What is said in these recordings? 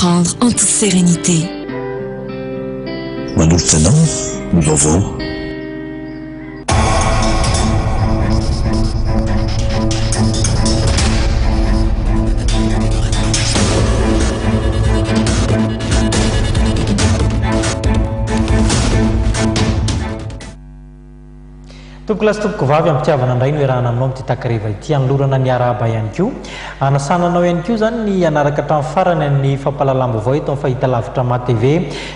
Entreprendre en toute sérénité. Manolotra anao ny vaovao. Tompokolahy sy tompokovavy, am-pitiavana indray no iarahana aminao amin'ity takariva ity. Anolorana ny arahaba ihany koa. Anasana anao ihany koa izany ny hanaraka hatramin'ny farany ny fampahalalam-baovao eto amin'ny fahitalavitra MATV.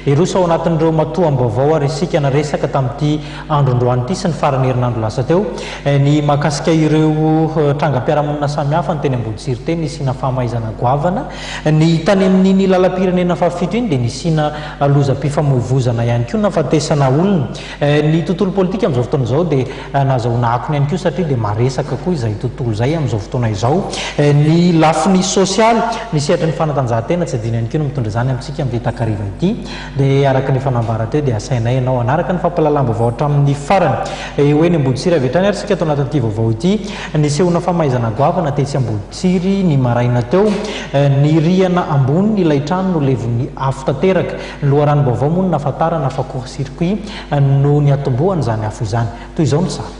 Hiroso ao anatin'ireo matoam-baovao ary isika naresaka tamin'ity andro androany ity sy ny faran'ny herinandro lasa teo ny mahakasika ireo trangam-piarahamonina samihafa ny teny Amboditsiry teny nisiana fahamaizana goavana. Ny tany amin'iny lalam-pirenena fahafito iny dia nisiana lozam-pifamoivozana ihany koa nahafatesana olona. Ny tontolo politika amin'izao fotoana izao dia nahazahoana akony ihany koa satria dia maresaka koa izay tontolo izay amin'izao fotoana izao. Ny lafiny sosialy, ny sehatry ny fanatanjahantena tsy adino ihany koa ny mitondra izany amintsika amin'ity takariva ity. Dia araka ny efa nambara teo dia asainay ianao hanaraka ny fampahalalam-baovao hatramin'ny farany. Ho eny Amboditsiry avy hatrany ary isika ato anatin'ity vaovao ity. Nisehoana famaizana goavana tetsy Amboditsiry ny maraina teo. Ny rihana ambony ilay trano no levon'ny afo tanteraka. Ny loharanom-baovao moa no nahafantarana fa court circuit no niatombohan'izany afo izany. Toy izao ny sary.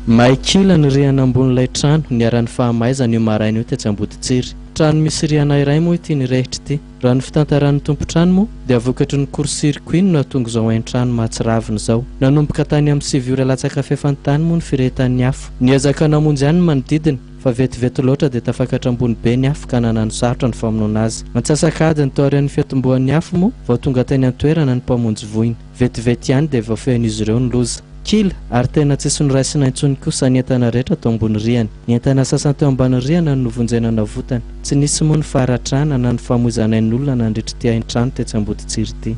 May kila ny rihana ambonin'ilay trano niharan'ny fahamaizana io maraina io tetsy Amboditsiry. Trano misy rihana iray moa ity nirehitra ity. Raha ny fitantaran'ny tompon-trano moa dia vokatry ny court circuit no nahatonga izao hain-trano mahatsiravina izao. Nanomboka tany amin'ny 9 ora latsaka fahefany tany moa ny firehetan'ny afo. Niezaka namonjy ihany ny manodidina. Fa vetivety loatra dia tafakatra ambony be ny afo ka nanano sarotra ny famonoana azy. Antsasak'adiny taorian'ny fiatombohan'ny afo moa vao tonga teny an-toerana ny mpamonjy voina. Vetivety ihany dia voafehin'izy ireo ny loza. Kila, ary tena tsisy noraisina intsony kosa ny entana rehetra tao ambony rihana. Ny entana sasany teo ambany rihana no novonjena navotana. Tsy nisy moa ny faharatrana na ny famoizana ain'olona nandritra ity hain-trano tetsy Amboditsiry ity.